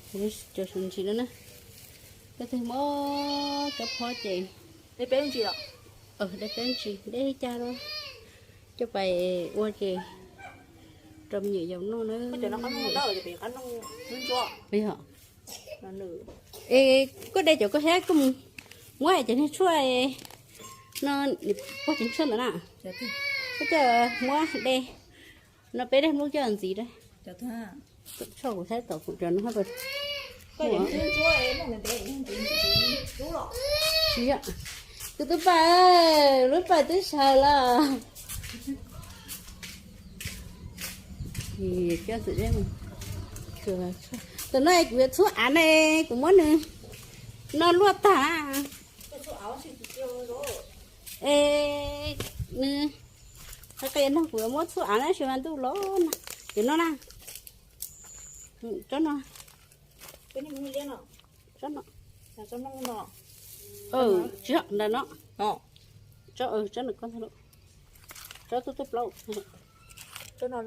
Cov sub ntsis no na, koj twg muab kab phob ces dej peb ntsis, dej peb ntsis dej ib cag lawm, coj pais ua ces rau me nyuam yaus noj na. Yog, es koj de cov koj thiab koj mus muab cov niag tshuaj no, pog cev tshuaj ntawd na, koj coj muab de no peb daim nplooj coj ntxiv. Tshuaj kuv saib tom kuv cov no, tsis yog, kuv twb pais, lub pais twb sawv los. Tam no kuv yuav txhub av na, kuv muab nws no luaj tag. Es nws qe qe no kuv yuav muab txhub av na, tab sis mas ntuj los na. Cov no na, tsob no, tsob no, tsis yog ntawm no, tsob, tsob no koj ntag, tsob tub tub plaub. Tsob no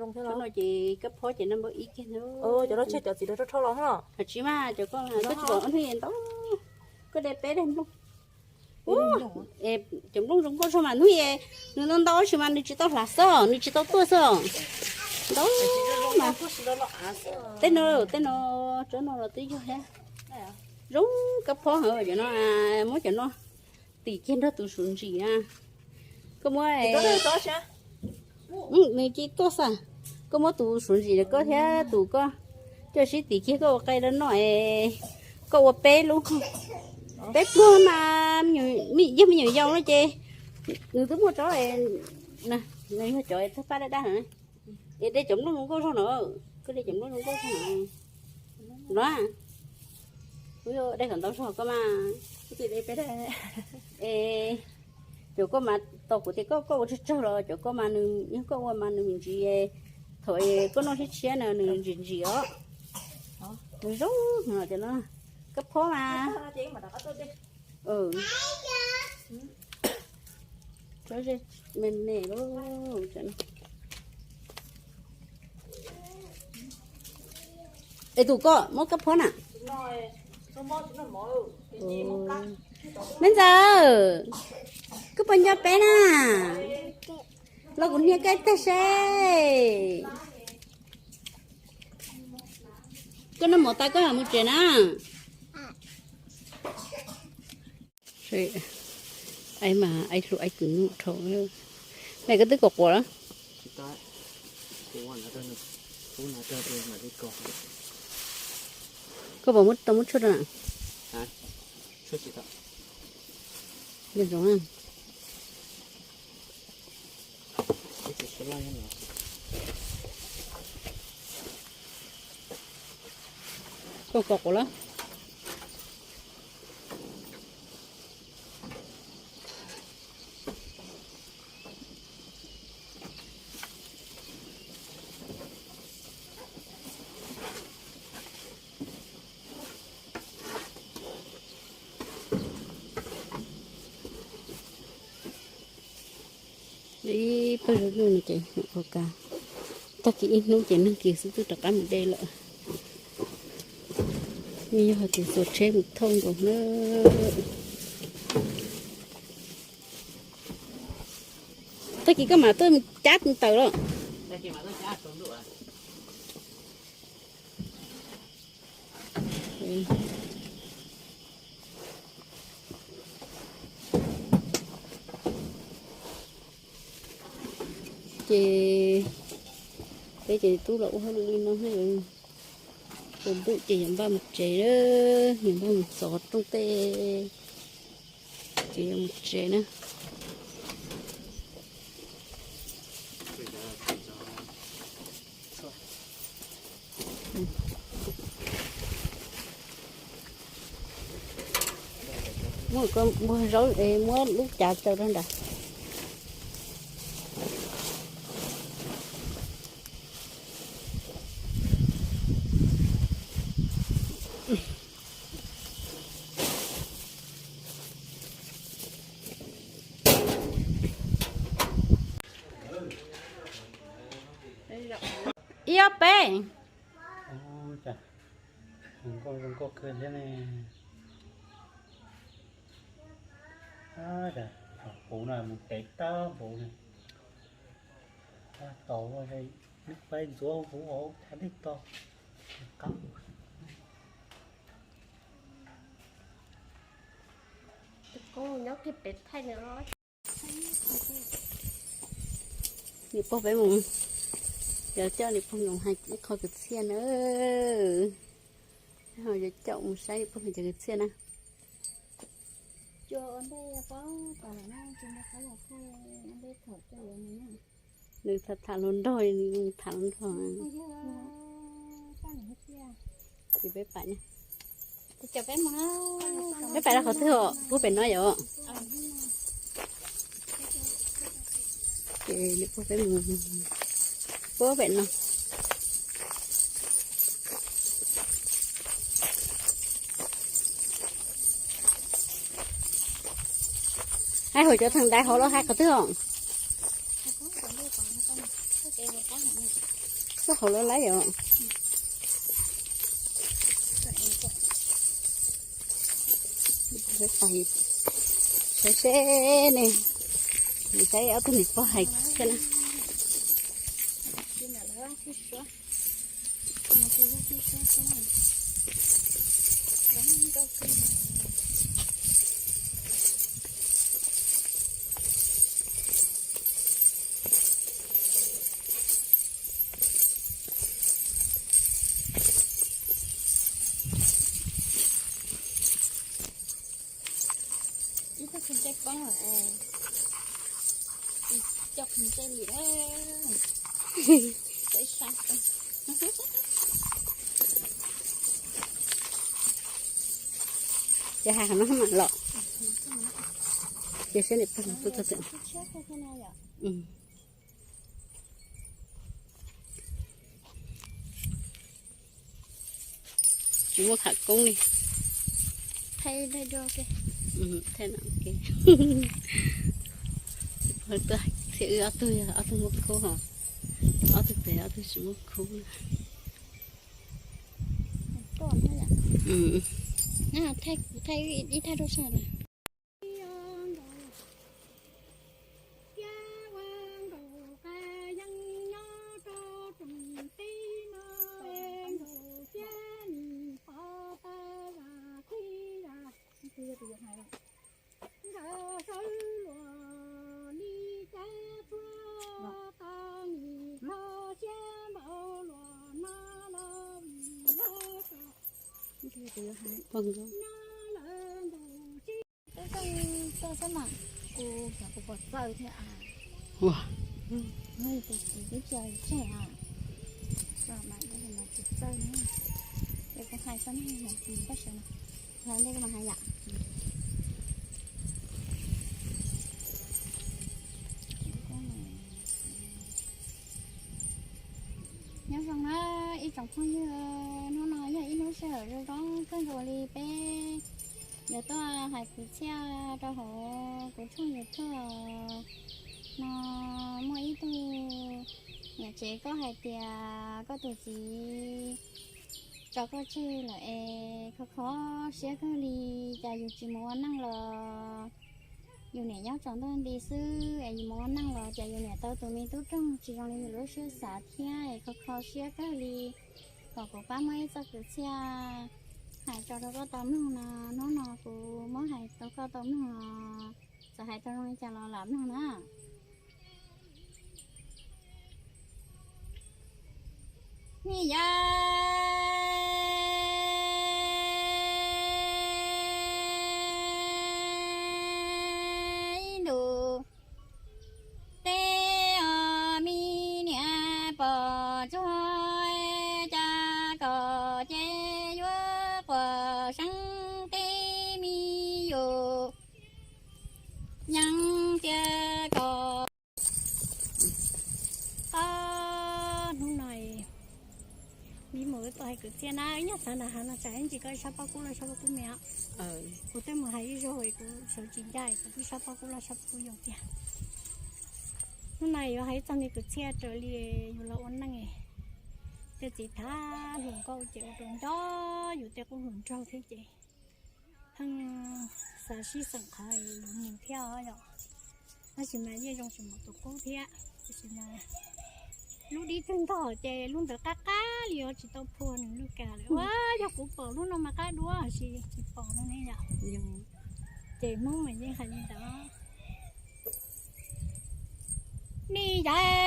ces kab phob ces no npau ib kiag ntag. Cov no tseg cov txiv rog rog los. Tsis mas cov koj, koj tsis pom hnub ntau, koj de peb daim nplooj. Cov nplooj zoo nkauj zog mas hnub nws ntau ntau tab sis mas nws tsis tau hlav xwb, nws tsis tau tuaj xwb. Ntau mas. Tej no, tej no, tsob no los twb yog thiab. Zoo kab phob heev cov no, muab cov no tim kiag nrog tus suv ntsim na. Koj muab, nws cia li tuaj xwb. Koj muab tus suv ntsim rau koj thiab tus koj coj sib tim kiag koj ua qe rau noj es koj ua peb lub, peb pluag mas yog me nyuam yaus no ces nws twb muaj tsob, nws yog cov tawg paj daj daj no. Es de cov nplooj zoo nkauj zog no, koj de cov nplooj zoo nkauj zog no. Los, kuv yuav de kom ntau zog koj mas. Es cov koj mas tau kuv tias koj, koj ua tsawg tsawg los cov koj mas nws, yog koj ua mas nws me ntsis, thaum koj noj tshiab tshiab na nws ntsim ntsim os. Nws zoo cov no, kab phob mas. Tsob ze me me lawm. Es tus koj muab kab phob na. Me ntxawm, koj puas nco peb na? Los kuv hnia koj tag seb. Koj noj mov tas koj mam mus tsev na. Aib mas aib hlub aib kwv num dhau. Mej koj twb kos quav lawm. Koj puas tau muab tshuaj rau na? Koj kos quav lawm. Ib pawg zoo nkauj no ces nyuam qhuav kav. Tag kis ib hnub ces neeg kis xwb twb rov qab mus de lawm. Nws yog hais tias xuas tsheb mus thauj nkaus na. Tag kis koj mam tuaj cab tus taws lawm. Ces peb ces tub los ua hauj lwm li no, tsaus ntuj ces yuav npaj mus tsev, yuav npaj mus txov rooj tej, ces yuav mus tsev na. Muab koj npog zaub es muab lub cav tsaws rau nrad. Ib ob peb. Zoo nkauj zoo nkauj kawg thiab ne. Ab, thaum puv no mus tev tag npaum ne. Tab tom ua neb paib ntxuav huv hauv thaj dej to. Tus koob nyob kiag pem thaij nws os. Niam pog peb mus, yuav coj niam pog mus hais ib qho kwv txhiaj na. Ho yuav coj mus saib niam pog hais cov kwv txhiaj na. Cua ua ntej pob tas lawm na, tsis nco qab los thaij ua ntej thaum coj yuav nws na. Nws tham tham hluas nraug, nws tham hluas nraug. Ces peb pais, peb pais rau qhov twg os? Peb pais rau qhov twg os? Pub pem no yom. Ces peb mus pub pem no. Hais hauv cov theem ntaiv hauv los hais qhov twg os? Txoj hauv los laib yom. Saib seb ne, saib ob tug niam pog hais thiab na. Ib tug qhov ncai poob lawm, coj qhov ncai li, saib sab. Ces hais qhov no mam los, ces seb niam pog tus txog tseem. Tsis muaj kham koob li. Thaij, thaij dua ke. Thaij no ke. Tuaj txhia wb ob tug yog ob tug muaj khub hos, ob tug pem ob tug tsis muaj khub. Thaij kuv thaij ib thaij rau sab lawm. Pog nkauj. Tub Tooj tuaj xwb mas, kuv xyov kuv puas txawj thiab as. Ua, tus txiv twb cia tseg as, tso mas ntawd mas tsis txawj na. Ces kuv hais txog nej hais kuv paj sawv no, hais ntej kuv mam hais yam. Nyob zoo na ib tsoom phooj ywg, hnub no yog ib hnub sij hawm zoo zoo kawg nkaus li peb yuav tuaj hais kwv txhiaj rau hauv kuv tshooj YouTube no. Muaj ib tug niam tsev koj hais tias koj tus txiv tso koj tseg lawm es kho kho siab kawg li, cas yus tsis mus ua neej los yus niam nyob tsaus ntuj nti xwb es yus mus ua neej los cas yus niam tau tus me tub roog tsis zoo li yus lub siab xav thiab es kho kho siab kawg li. Kom kuv pab muab ib txoj kwv txhiaj hais tso rau koj tau mloog no, hnub no kuv muab hais rau koj tau mloog os. Txawm hais tau zoo li cas los lam mloog na. Ni ya ib ntus tej os, me niam pom tsuag cas kom ces yuav quas seeb tej me yus yeeb tiag kom ob hnub no. Vim mus wb tuaj hais kwv txhiaj na, wb nyob txog nram hav no tsam ib ntsis koj sab pob kub los sab pob kub me os. Kuv twb mus hais ib zaug es kuv sawv tsis ncaj, kuv twb sab pob kub los sab pob kub yoos tiag. Hnub no yuav hais ib txog me kwv txhiaj raws li yus los ua neej. Tej txiv thab hluas nkauj ces ua rau nco yus tej qub hluas nraug thiab ces pheej xav sib xeem qhov yuav mus thiab os yom. Tab sis mas yeej zoo tsis npaum tus qub thiab, tab sis mas lub dib twg ntog ces lub ntawd qab qab li os, tsis tau phua nws lub kas lawm. Ua yog kuv pom lub no mas qab dua, tab sis tsis pom no ne yom. Ces Hmoob mas yeej hais li ntawd. Nej yog